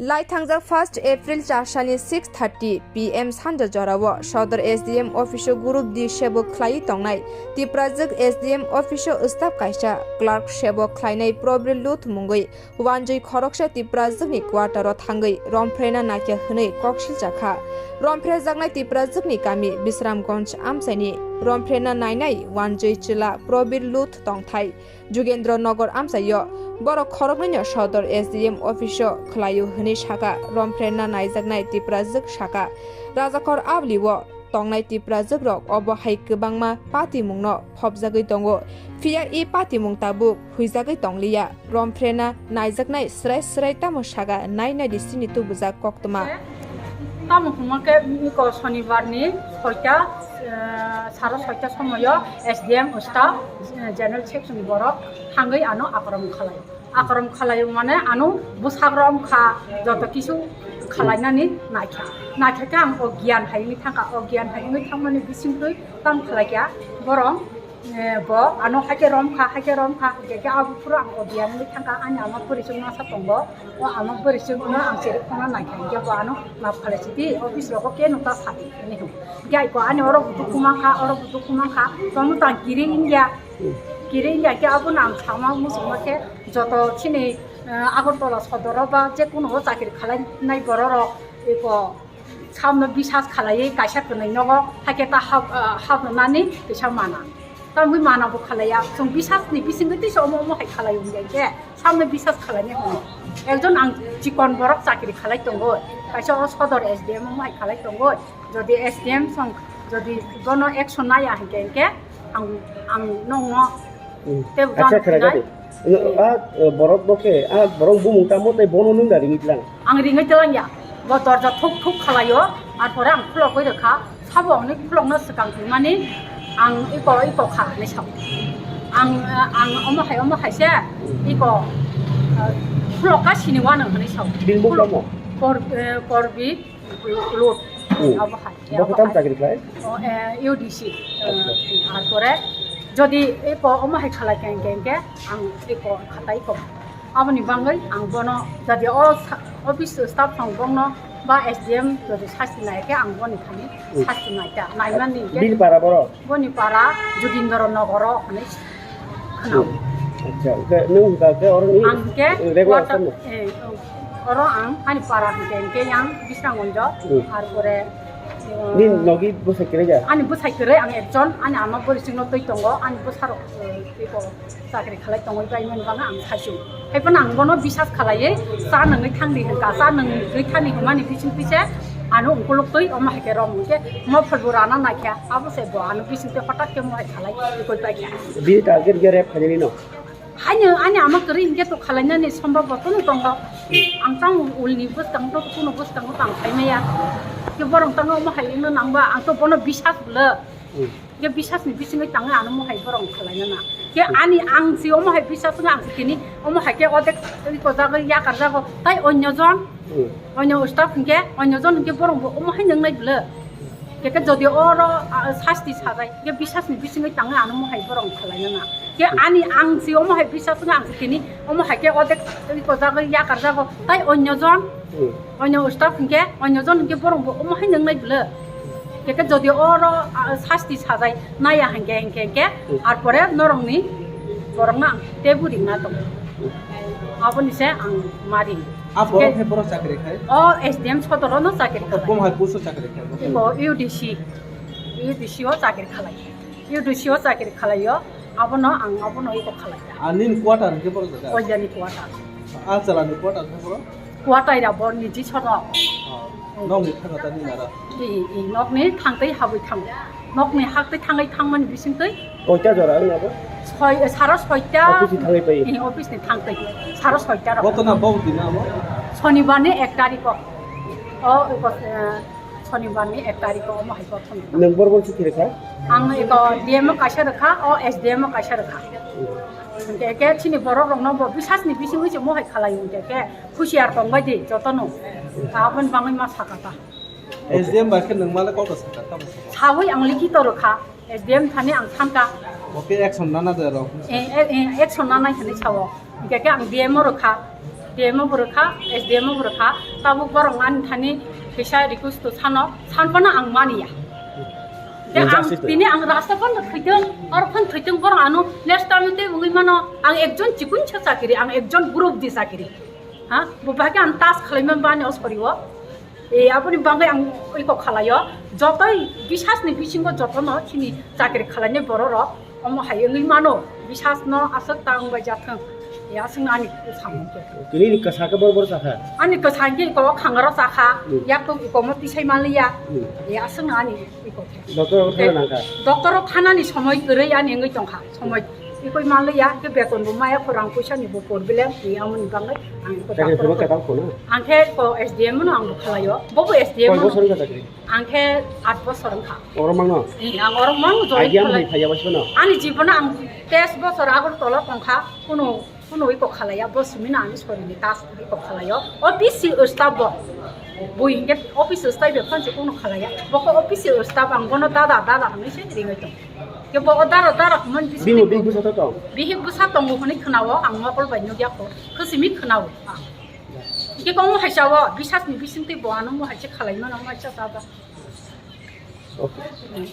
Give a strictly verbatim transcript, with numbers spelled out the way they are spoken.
Lai thangjak first April chasani six thirty P M sanja jorao Sodor S D M office o group D sebo khlaiwi tongnai Tiprajwk S D M office o staff kaisa clerk sebo khlainai Probir Luth mungwi wanjwi khoroksa Tiprajwkni quarter o thangwi romphraina naikha hwnwi kok siljakha. Romphrejaknai Tiprajwkni kami Bisramganj amchaini romphraina nainai wanjwi chwla Probir Luth tongthai Jugendra Nagar amchaio. Borok khoroknwino Sodor S D M office o khlaio hwnwi saka. Romphraina naijaknai Tiprajwk saka, Rajakhor Abliwo tongnai Tiprajwkrok obo hai kwbangma patimungno phobjagwi tongo. Phiya e patimung tabuk huijagwi tongliya. Romphraina naijaknai srai srai tamo saka nai naidi chini tubujak koktwma. Tamo hwnma khe iko Sonibar ni soita, eh, saro soita somoyo S D M staff, eh, general section ni borok thangwi ano akorom khalai. Akorom khalai mane ano bwsakrom kha, joto kisu khalainani naikha. Naikha khe ang o giyan hai wngwi thangkha, o giyan hai wngwi thangmani bisingtwi tamo khalai kha borok. Eh, bo ano haikhe rom kha, haikhe rom kha, hwnkhe khe abo phuru ang o giyan wngwi thangkha, ani ama bwrwi chwng masa tongo, o ama bwrwi chwngno ang cherwi khongna naikha, hwnkhe bo ano map khalai sidi, office rogo khe nokta sadi hwnwi hwn. Hwnkhe ai ko ani oro bo dukhu mankha, oro bo dukhu mankha, tongno tang kiri wngya, kiri wngya khe abono ang sama muchungma khe joto chini, eh, Agartala sodoro ba jekunu o chakri khalainai bororok eko samno bisas khalaiwi kaisa kwnwi nogo, haikhe ta hap, ah, hapno nani kisa mana. Tamwi mana bo khalaiya. Chwng bisas ni bisingtwi tisa omo omo hai khalai wngya khe samno bisas khalainai hwnwi. Ekjon ang chikon borok chakri khalai tongo. Kaisa o Sodor S D M omo hai khalai tongo. Jodi S D M song jodi bono action naya hinkhe, hinkhe ang, ang nongno Hmm. Tei Acha, bukan khera nai. Gadi. No, a, eh, borok bo khe, a, borok bumung tamo tei bono nung da ringwi tlang. Ang ringwi tlang ya. Bo dorja thuk thuk khalaio, ar pore ang khulogwi rwkha. Sabo hwnwi khulokno swkang tongmani ang iko, iko kha hinwi sao. Ang, eh, ang omo hai, omo hai se, iko, eh, khulok ka sini wanang hinwi sao. Bini bung tamo? Kor-, eh, Korbi. Lut. Hmm. Abo hai. Bo khe tam chakri khlai? O, eh, U D C. Acha. Eh, ar pore jodi eko omo hai khalai khe, khe, khe ang eko khatai ko. Aboni bangwi ang bono jodi o sa-, office staff rok bongno ba S D M jodi sasti nai khe ang boni thani Hmm. sasti nai ta. Naimani khe Bini para borok? Boni para Jogindra Nogoro hinwi khwnao. Hmm. Acha, hwnkhe nwng hwnkha khe oro ni Ang khe regular quarter, samno? Eh, oro ang ani para hwnkhe, hwnkhe yang Bisramganjo, Hmm. ar pore, eh, Nini nogi bwsai kwrwi ya? Ani bwsai kwrwi ang ekjon, ani ama bwrwi chwngno twi tongo, ani bwsarok, eh, twi tongo. Chakri khalai tongwi bai mani bagwi ang khaisu. Hai phano ang bono bisas khalaiwi cha nungwi thangdi hwnkha, cha nungwi thani hwnmani bising twi se ano ungkuluk twi omo hai khe rom hwnkhe mo phalbo rana naikha, abo se bo ano bising twi hotak khe mo hai khalai twi koi paikha. Bini target khe rep khainani no? Haino ani ama kwrwi hinkhe to khalainani sombhob bo kunu tongo. Ang tang ulni bwskango to kunu bwskango tang khaimaya. Khe borok tang omo hai wngna nangba ang to bono bisas bwlw. Hmm. Khe bisas ni bisingwi tangwi ano mohai borok khwlaina na. Khe ani ang si omo hai bisas wngkha ang si tini omo hai khe odek ri ko jago yakar jago tai onyo jon, Hmm. onyo staff hinkhe onyo jon hinkhe borok bo omo hai nwngnai bwle. Khe khe jodi oro, ah, sasti sajai khe bisas ni bisingwi tangwi ano mohai borok khwlaina na. Khe ani ang si omo hai bisas wngkha ang si tini omo hai khe odek ri ko jago yakar jago tai onyo jon, Hmm. onyo staff hinkhe onyo jon hinkhe borok bo omo hai nwngnai bwle. Khe khe jodi oro, ah, sasti sajai naya hinkhe, hinkhe, hinkhe, Hmm. ar pore norokni borokno ang tebu ringna tongo. Aboni se ang mari. A borok Khe khe borok chakri khai? O S D M sodoro no chakri khai. Bom hai post o chakri khai? Iko U D C, U D C o chakri khalai. U D C o chakri khalaio. Abono ang abono iko khalai. A nini quarter hinkhe borok jaga? Oilani quarter. A chalani quarter hinkhe borok? Kuatai rabo niji sono. Oh, nokni thangkha ta nini nara? I, i, nokni thangtwi habwi thango. Nokni haktwi thangwi thangmani bisingtwi. Koita jora wng abo? Soi, saro soita. Office ni thangwi pai? I, office ni thangtwi. Saro soita rok. Koto na bau dina abo? Sonibar ni ek tarikh o. O, o, eh, Sonibar ni ek tarikh o omo hai kothon. Nwng bor bor chukhi rwkha? Ang eko D M o kaisa rwkha, o S D M o kaisa rwkha. Hwnkhe khe chini borok rokno bo bisas ni bisingwi se mohai khalai hwnkhe khe. Husiar tongbai di jotono. Aboni bangwi ma saka ta. S D M bai khe nwng male kok sakha, tamo sakha? Sawi ang likhi to rwkha. S D M thani ang thanka. Bo khe action nana de rok. Eh, eh, eh, action nanai hinwi sao. Hingke khe ang D M o rwkha. D D M o bo rwkha, S D M o bo rwkha, tabuk borok ani thani kisa request to sano, sanphano ang maniya. Je ang Injustice to. Tini ang rasta phano thwitwng, oro phano thwitwng, borok ano next time tei wngwi mano, ang ekjon chikun sa chakiri, ang ekjon group di chakiri. Ha? Bo bahai ang tas khwlaima bani o sori o. E, aboni bagwi ang iko khwlaio. Jotoi bisasni bisingo jotono chini chakiri khwlainai bororok omo hai wngwi mano. Bisasno aswk ta wngbai jathwng. E, aswkno ani samung khe. Tini ni kwsa khe bor bor chakha. Ani kwsa khe iko khangaro chakha. Hmm. Yak to iko mo tisai manliya. Hmm. E, aswkno ani iko khe. Doctor o thana nangkha. Doctor o thanani somoi kwrwi ani wngwi tongkha. Somoi ikoi manliya, khe beton bo maya, khorang puisa ni bo problem, e, amoni bagwi ang iko Chakri doctor phano ko. Katal khono? Ang khe ko S D M no ang bo khwlaio. Bo bo S D M Koi no. Bosor wngkha chakri? Ang khe aat bosor wngkha. Oro mangno? E, ang oro mang join Idea khwlai. Hai phaiya bosor no? Ani jibono ang teis bosor Agartala tongkha, kuno, kuno iko khwlaiya, bo simi no ani sori ni task iko khwlaio. O B C staff bo. Bui hinkhe office staff be khanse kuno khwlaiya. Bo ko office staff ang bono dada, dada hwnwi se ringwi tong. Ke bo o daro, daro hwnmani bising Bini tei bini bwsa to tong. Bihik bwsa tongo hwnwi khwnao, ang mokol bai nukya kho, khwsimi khwnao ang. Ke kong haisa o, bisas ni bising tei bo ano mo haisa khalai mano, mo haisa saba. Okay.